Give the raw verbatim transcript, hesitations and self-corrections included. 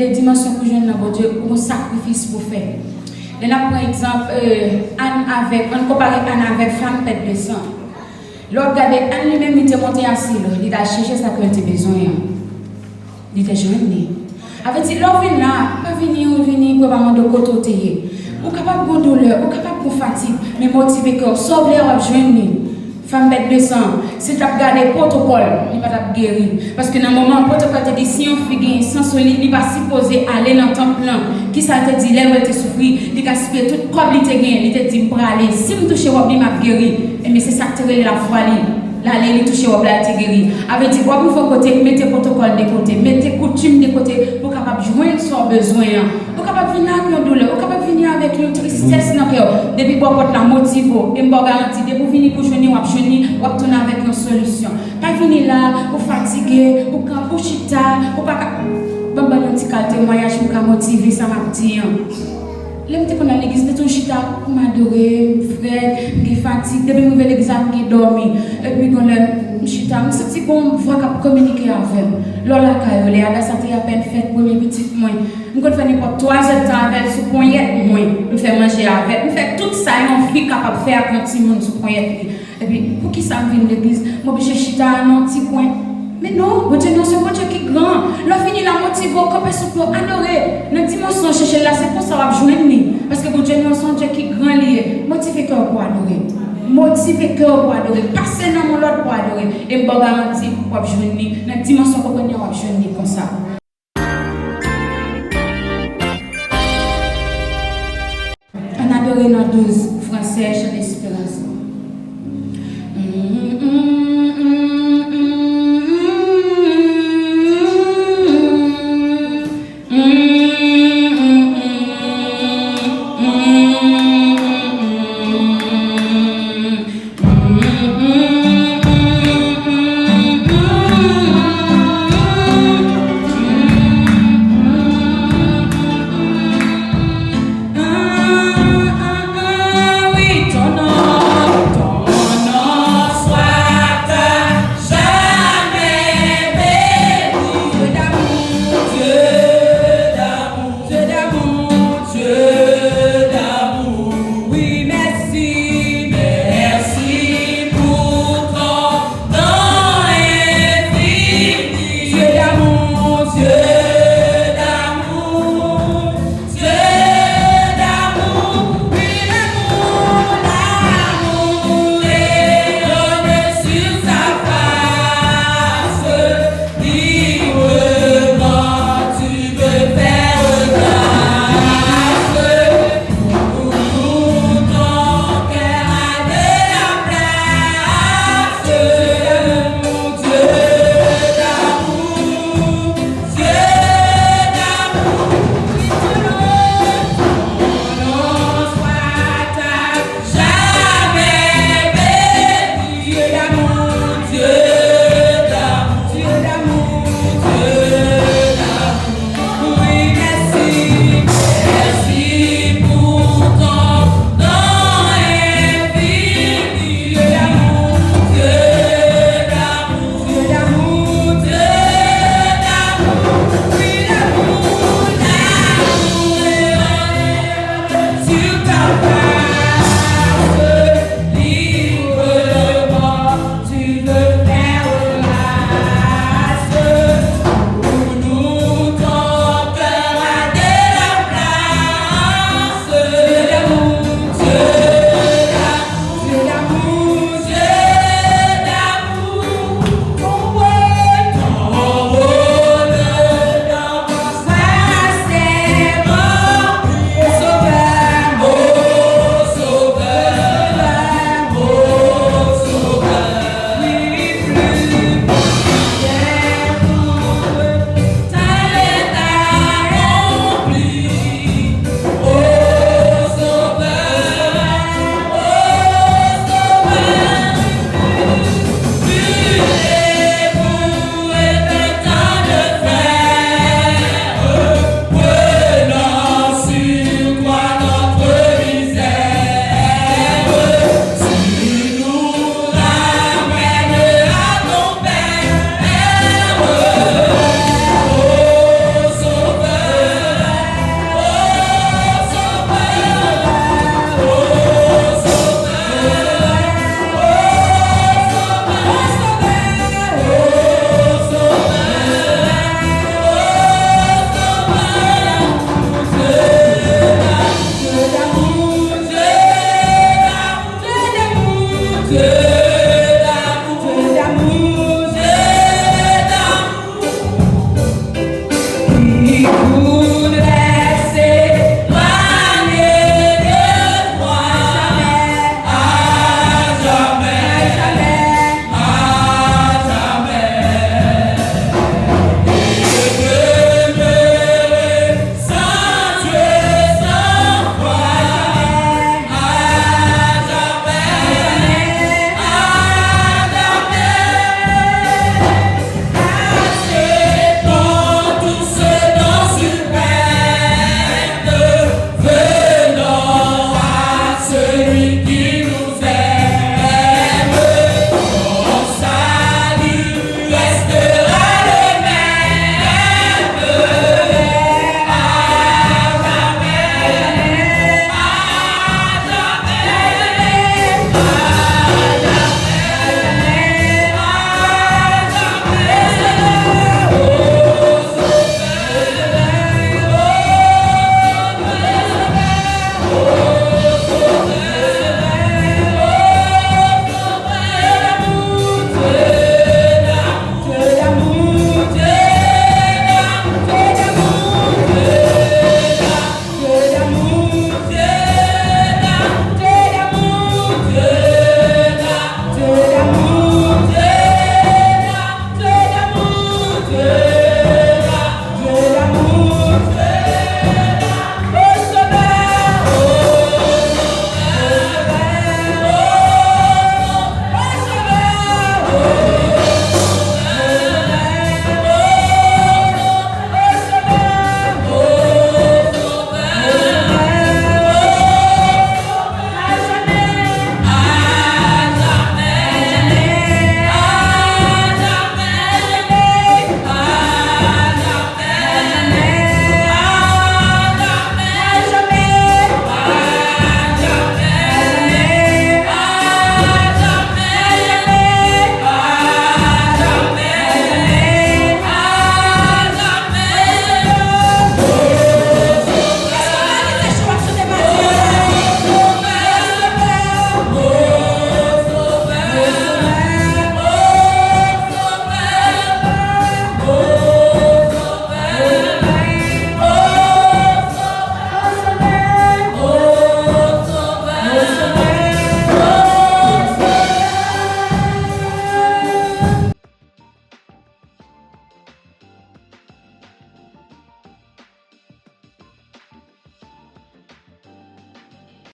De dimansyon pou jwenn nan Bondye, ou gon sakrifis pou fè. Lè n ap pran egzanp, euh, Ann avèk, ann konpare Ann avèk fanm pèt de san. Lè w ap gade Ann li menm, li te monte a Silo, li t al chèche sa ke l te bezwen an. Li te jwenn li. Sa vle di, lè w vin la, pa vini, ou vini, pou pa mande w kote w te ye. Ou kapab gon doulè, ou kapab gon fatig, men motive kè w, sa w vle a w ap jwenn li. Fanm pèt de san, si l t ap gade pwotokòl, li pa t ap geri. Paske nan moman pwotokòl te di si yon fi gen san sou li, li pa sipoze ale nan tanp lan. Kisa l te di lè l wè l te soufri? Li gaspiye tout kòb li te genyen, li te di, "M prale, si m touche wòb li, m ap geri." Ebyen, se sa k te rele lafwa li. L ale, li touche wòb la, li te geri. Sa vle di, w ap rive yon kote, mete pwotokòl de kote, mete koutim de kote pou w kapab jwenn sa w bezwen an. Ou kapab vini ak yon doulè, ou kapab vini avèk yon tristès nan kè w. Depi bò pòt la motive w, e m ba w garanti, depi w vini pou jwenn li, w ap jwenn li, w ap tounen avèk yon solisyon. Pa vini la, ou fatige, ou kan, ou chita, ou pa ka. Ban m ban yon ti kal temwayaj pou m ka motive sa m ap di an. Lè m te konn al legliz, m te toujou chita pou m adore, m frèt, m gen fatig. Depi m rive legliz la, m gen dòmi. Epi gon lè, m chita, m santi gon vwa k ap kominike avè m. Lè w lakay ou, Leada sa te apèn fèt, premye pitit mwen. M konn fè nenpòt twa zè tan avè l sou ponyèt mwen. M fè manje avè l. M fè tout sa yon fi kapab fè ak yon timoun sou ponyèt li. Epi, poukisa m vin legliz? M oblije chita nan yon ti kwen. Men non, Bondye nou se yon Bondye ki gran. Lè w vini la, motive w, kanpe sou pye w, adore. Nan dimansyon w chèche l la, se konsa w ap jwenn li. Paske Bondye nou se yon Dye ki gran li ye. Motive kè w pou adore. Motive kè w pou adore. Pase nan yon lòt pou adore. E m ba w garanti, w ap jwenn li. Nan dimansyon w konprann li a, w ap jwenn li konsa. Ann adore nan douz, fransè, Chan Lesperans.